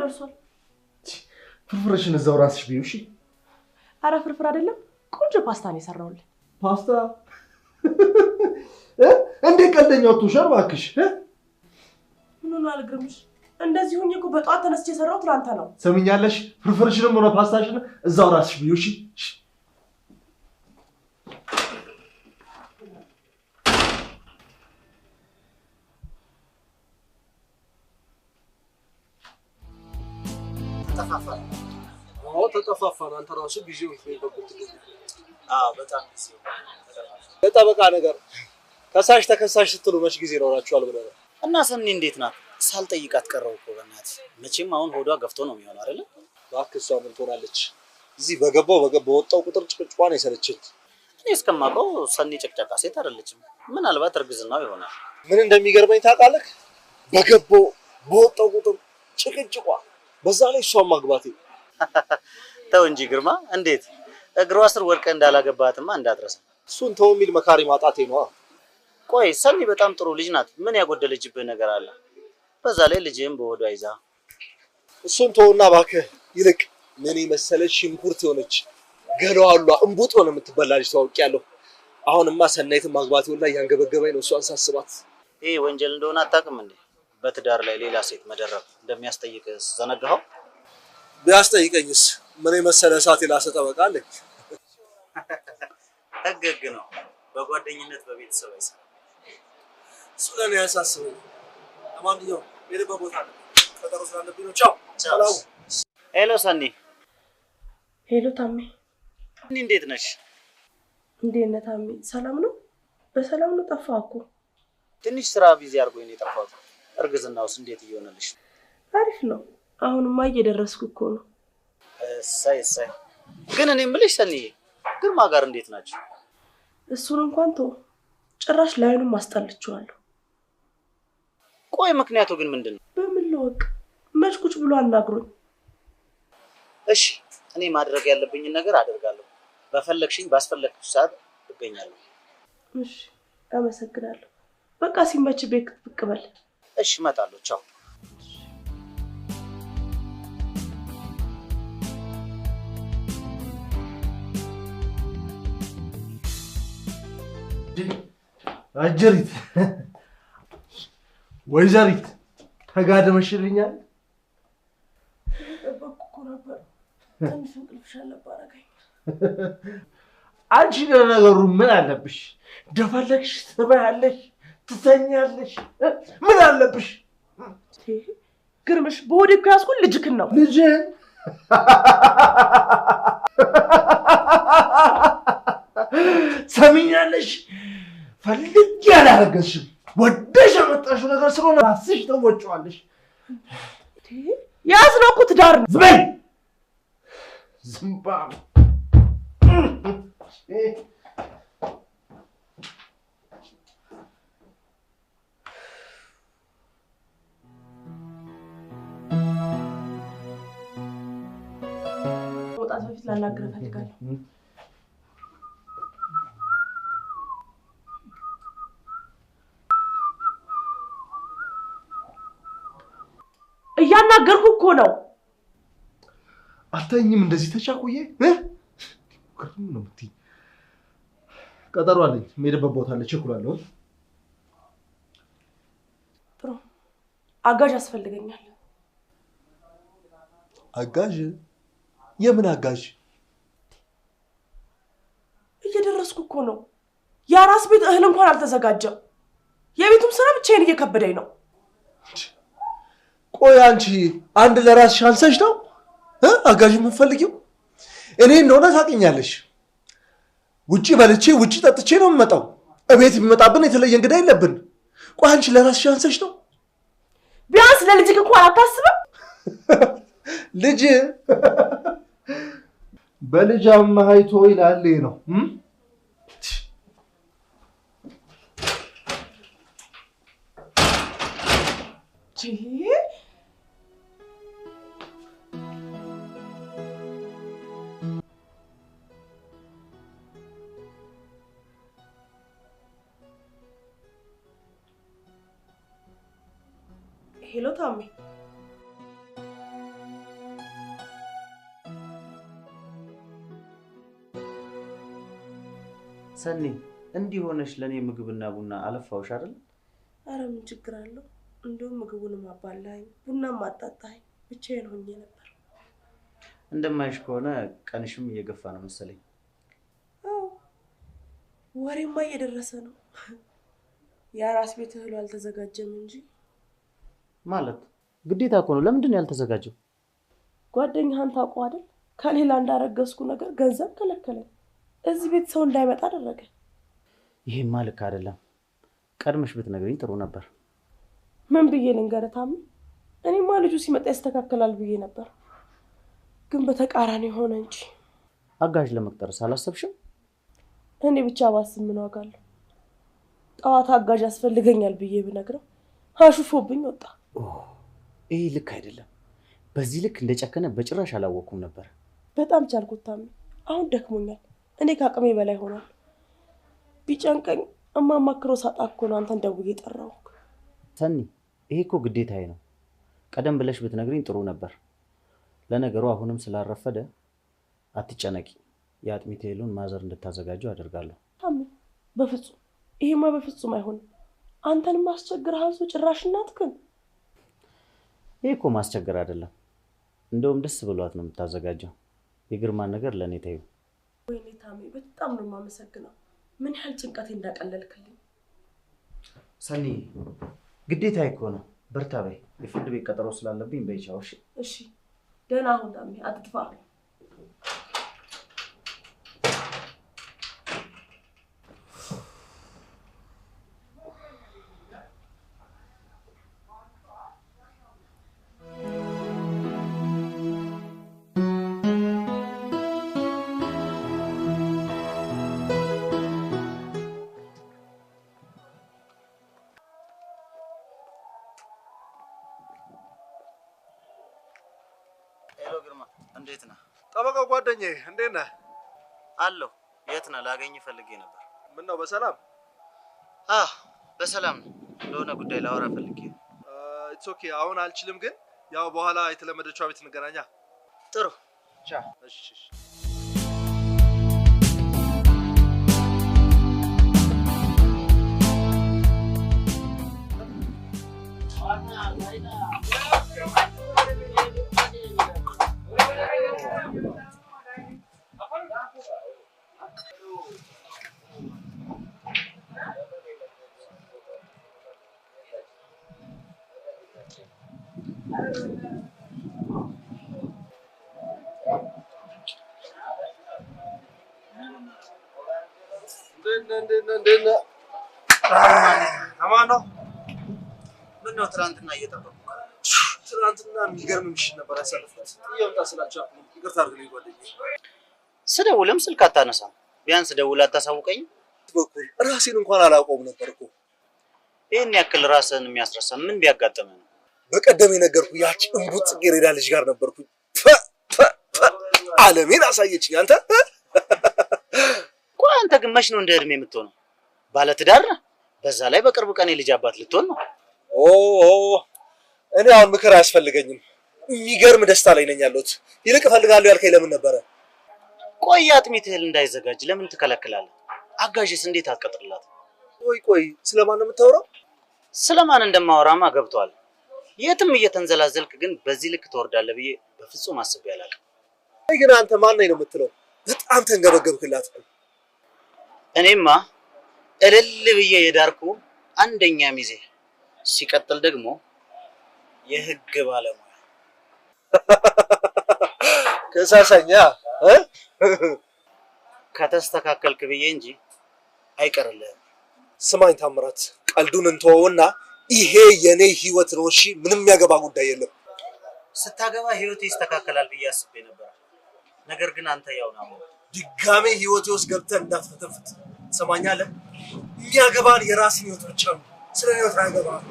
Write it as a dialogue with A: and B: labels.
A: ደርሷል።
B: ፍርፍርሽን እዛው ራስሽ ብዪው እሺ።
A: አረ ፍርፍር አይደለም ቆንጆ ፓስታ ነው የሰራሁልህ።
B: ፓስታ እንዴ? ቀልደኛ ወጥቶሻል እባክሽ።
A: ምን ሆኗል ግርምሽ? እንደዚህ ሁኜ እኮ በጠዋት ተነስቼ የሰራሁት ለአንተ ነው።
B: ሰምኛለሽ? ፍርፍርሽንም ሆነ ፓስታሽን እዛው ራስሽ ብዪው እሺ።
C: ተጠፋፋን።
B: አዎ ተጠፋፋን። አንተ ራሱ busy ሆንክ በኩል ትገኛለህ።
C: አዎ በጣም busy ሆንኩ።
B: ለጠበቃ ነገር ከሳሽ ተከሳሽ ስትሉ መች ጊዜ ይኖራችኋል ብለህ ነው።
C: እና ሰኒ እንዴት ናት? ሳልጠይቃት ቀረሁ እኮ በእናትህ። መቼም አሁን ሆዷ ገፍቶ ነው የሚሆነው አይደለ?
B: እባክህ እሷ ምን ትሆናለች? እዚህ በገባው በወጣው ቁጥር ጭቅጭቋን የሰለቸኝ።
C: እኔ እስከማውቀው ሰኒ ጨቅጫቃ ሴት አይደለችም። ምናልባት እርግዝናው ይሆናል።
B: ምን እንደሚገርመኝ ታውቃለህ? በገባው በወጣው ቁጥር ጭቅጭቋ፣ በዛ ላይ እሷን ማግባቴ።
C: ተው እንጂ ግርማ፣ እንዴት እግሯ ስር ወድቀህ እንዳላገባትማ እንዳትረሳ።
B: እሱን ተው የሚል መካሪ ማጣቴ ነዋ።
C: ቆይ ሰኒ በጣም ጥሩ ልጅ ናት። ምን ያጎደለችብህ ነገር አለ? በዛ ላይ ልጅህም በሆዷ ይዛ።
B: እሱን ተውና እባክህ፣ ይልቅ ምን የመሰለች ሽንኩርት የሆነች ገለዋሏ እንቡጥ ሆነ የምትበላ ልጅ ተዋውቂያለሁ። አሁንማ ሰናይትን ማግባቴ ሁላ እያንገበገበኝ ነው እሷን ሳስባት።
C: ይሄ ወንጀል እንደሆነ አታውቅም እንዴ? በትዳር ላይ ሌላ ሴት መደረብ እንደሚያስጠይቅህ ዘነጋኸው?
B: ቢያስጠይቀኝስ ምን የመሰለ እሳት የላሰ ጠበቃ አለኝ።
C: ህግ ህግ ነው። በጓደኝነት በቤተሰብ አይሰራም።
B: እሱ ለእኔ አያሳስበኝም። ለማንኛውም የሄድበት ቦታ አለ፣ ቀጠሮ ስላለብኝ ነው። ቻው። ሰላም።
C: Hello ሰኒ።
A: Hello ታሜ።
C: ሰኒ እንዴት ነሽ?
A: እንዴት ነህ ታሜ? ሰላም ነው? በሰላም ነው? ጠፋህ እኮ።
C: ትንሽ ስራ busy አድርጎኝ ነው የጠፋሁት። እርግዝናውስ እንዴት እየሆነልሽ ነው?
A: አሪፍ ነው። አሁንማ እየደረስኩ እኮ ነው።
C: እሰይ እሰይ። ግን እኔ የምልሽ ሰኒዬ፣ ግርማ ጋር እንዴት ናቸው?
A: እሱን እንኳን ተው፣ ጭራሽ ላይኑም አስጠልቼዋለሁ።
C: ቆይ ምክንያቱ ግን ምንድን ነው?
A: በምን ልወቅ? መች ቁጭ ብሎ አናግሮኝ።
C: እሺ እኔ ማድረግ ያለብኝን ነገር አደርጋለሁ። በፈለግሽኝ ባስፈለግሽ ሰዓት እገኛለሁ።
A: እሺ አመሰግናለሁ። በቃ ሲመች ቤት ብቅ በል።
C: እሺ እመጣለሁ። ቻው።
B: አጀሪት ወይዘሪት ተጋድመሽልኛል።
A: ጠበቅኩ እኮ ነበር። ትንሽ እንቅልፍ ሻል ነበር አደረገኝ።
B: አንቺ ለነገሩ ምን አለብሽ? እንደፈለግሽ ትበያለሽ፣ ትተኛለሽ። ምን አለብሽ?
A: ግርምሽ በሆዴ እኮ ያዝኩት ልጅክን ነው።
B: ልጅህን? ሰሚኛለሽ? ፈልጌ አላረገዝሽም። ወደሽ ያመጣሽው ነገር ስለሆነ ራስሽ ተወጪዋለሽ።
A: ያዝነው እኮ ትዳር ነው።
B: ዝም በይ ዝምባም።
A: መውጣት በፊት ላናግርህ እፈልጋለሁ። እያናገርኩህ እኮ ነው።
B: አታይኝም እንደዚህ ተቻኩዬ? ግርም ነው የምትይኝ። ቀጠሮ አለኝ፣ የምሄድበት ቦታ አለ፣ ቸኩላለሁ።
A: ጥሩ አጋዥ ያስፈልገኛል።
B: አጋዥ? የምን አጋዥ?
A: እየደረስኩ እኮ ነው። የአራስ ቤት እህል እንኳን አልተዘጋጀም። የቤቱም ስራ ብቻዬን እየከበደኝ ነው።
B: ቆይ አንቺ አንድ ለራስሽ አንሰሽ ነው አጋዥ የምትፈልጊው? እኔ እንደሆነ ታውቂኛለሽ። ውጪ በልቼ ውጪ ጠጥቼ ነው የምመጣው። እቤት የሚመጣብን የተለየ እንግዳ የለብን። ቆይ አንቺ ለራስሽ አንሰሽ ነው?
A: ቢያንስ ለልጅህ እንኳን አታስብም?
B: ልጅ በልጅ አማሃይቶ ይላል ነው።
A: Hello ታሜ።
C: ሰኒ እንዲህ ሆነሽ ለኔ ምግብና ቡና አለፋውሽ አይደል?
A: አረ ምን ችግር አለው? እንደውም ምግቡንም አባላኝ ቡናም አጣጣኝ፣ ብቻዬን ሆኜ ነበር።
C: እንደማይሽ ከሆነ ቀንሽም እየገፋ ነው መሰለኝ።
A: አዎ ወሬማ እየደረሰ ነው። የአራስ ቤት እህሉ አልተዘጋጀም እንጂ።
C: ማለት ግዴታ እኮ ነው። ለምንድን ነው ያልተዘጋጀው?
A: ጓደኛህን ታውቀው አይደል? ከሌላ እንዳረገዝኩ ነገር ገንዘብ ከለከለኝ። እዚህ ቤት ሰው እንዳይመጣ አደረገ።
C: ይሄማ ልክ አይደለም። ቀድመሽ ብትነግሪኝ ጥሩ ነበር።
A: ምን ብዬ ልንገርህ ታሜ? እኔማ ልጁ ሲመጣ ያስተካከላል ብዬ ነበር፣ ግን በተቃራኒ ሆነ እንጂ።
C: አጋዥ ለመቅጠር አላሰብሽም?
A: እኔ ብቻ ባስብ ምን ዋጋ አለው? ጠዋት አጋዥ ያስፈልገኛል ብዬ ብነግረው አሹፎብኝ ወጣ።
C: ይሄ ልክ አይደለም። በዚህ ልክ እንደጨከነ በጭራሽ አላወኩም ነበር።
A: በጣም ቻልኩት ታሜ። አሁን ደክሞኛል። እኔ ከአቅሜ በላይ ሆኗል። ቢጨንቀኝ እማማክረው ሳጣ እኮ ነው አንተን ደውዬ የጠራሁህ።
C: ሰኒ፣ ይሄ እኮ ግዴታዬ ነው። ቀደም ብለሽ ብትነግሪኝ ጥሩ ነበር። ለነገሩ አሁንም ስላረፈደ አትጨነቂ። የአጥሚት እህሉን ማዘር እንድታዘጋጀው አደርጋለሁ።
A: ታሜ፣ በፍጹም ይሄማ በፍጹም አይሆንም። አንተን ማስቸግር አንሶ ጭራሽ እናትህን።
C: ይሄ እኮ ማስቸገር አይደለም። እንደውም ደስ ብሏት ነው የምታዘጋጀው። የግርማን ነገር ለእኔ ተይው።
A: ወይኔ ታሜ፣ በጣም ነው የማመሰግነው። ምን ያህል ጭንቀቴ እንዳቀለልክልኝ።
C: ሰኒ፣ ግዴታ እኮ ነው። በርታ በይ። የፍርድ ቤት ቀጠሮ ስላለብኝ በይ ቻው። እሺ፣
A: እሺ፣ ደህና ሁን ታሜ፣ አትጥፋ።
C: እንዴት ነህ?
B: ጠበቃው ጓደኛዬ እንዴት ነህ?
C: አለሁ። የት ነህ? ላገኝህ ፈልጌ ነበር።
B: ምን ነው በሰላም?
C: አህ በሰላም ነው። ለሆነ ጉዳይ ላወራ ፈልጌ ነው።
B: It's okay። አሁን አልችልም፣ ግን ያው በኋላ የተለመደችው ቤት እንገናኛ።
C: ጥሩ ቻው።
B: እሺ እሺ። አማን ነው።
C: ምን ነው ትናንትና እየጠበቅኩ?
B: ትናንትና የሚገርም ምሽት ነበር ያሳለፍኩት። እየወጣ ስላልቻልኩ ይቅርታ አድርግልኝ ጓደኛዬ።
C: ስደውልም ስልክ አታነሳም። ቢያንስ ደውለህ አታሳውቀኝም?
B: በኩል ራሴን እንኳን አላውቀውም ነበር እኮ።
C: ይህን ያክል ራስህን የሚያስረሳ ምን ቢያጋጥምህ ነው?
B: በቀደም የነገርኩህ ያቺ እምቡጥ ጽጌረዳ ልጅ ጋር ነበርኩኝ። ዓለሜን አሳየችኝ። አንተ
C: ቆይ አንተ ግን መች ነው እንደ እድሜ የምትሆነው? ባለትዳር ነህ፣ በዛ ላይ በቅርብ ቀን የልጅ አባት ልትሆን ነው።
B: ኦ እኔ አሁን ምክር አያስፈልገኝም። የሚገርም ደስታ ላይ ነኝ ያለሁት። ይልቅ እፈልጋለሁ ያልከኝ ለምን ነበረ?
C: ቆይ አጥሚት እህል እንዳይዘጋጅ ለምን ትከለክላለህ? አጋዥስ እንዴት አትቀጥርላት?
B: ቆይ ቆይ፣ ስለማን ነው የምታወራው?
C: ስለማን እንደማወራማ ገብቷል። የትም እየተንዘላዘልክ ግን በዚህ ልክ ትወርዳለህ ብዬ በፍጹም አስቤ አላውቅም።
B: አይ ግን አንተ ማን ነኝ ነው የምትለው? በጣም ተንገበገብክላት።
C: እኔማ እልል ብዬ የዳርኩ አንደኛ ሚዜ፣ ሲቀጥል ደግሞ የህግ ባለሙያ።
B: ከሳሳኛ
C: ከተስተካከልክ ብዬ እንጂ አይቀርልህም።
B: ስማኝ ታምራት፣ ቀልዱን እንተወውና ይሄ የኔ ህይወት ነው። እሺ፣ ምንም የሚያገባ ጉዳይ የለም።
C: ስታገባ ህይወቴ ይስተካከላል ብዬ አስቤ ነበር። ነገር ግን አንተ ያው ነው።
B: ድጋሜ ህይወቴ ውስጥ ገብተህ እንዳትፈተፍት። ትሰማኛለህ? የሚያገባን የራስን ህይወት ብቻ ነው። ስለ ህይወት አያገባህም።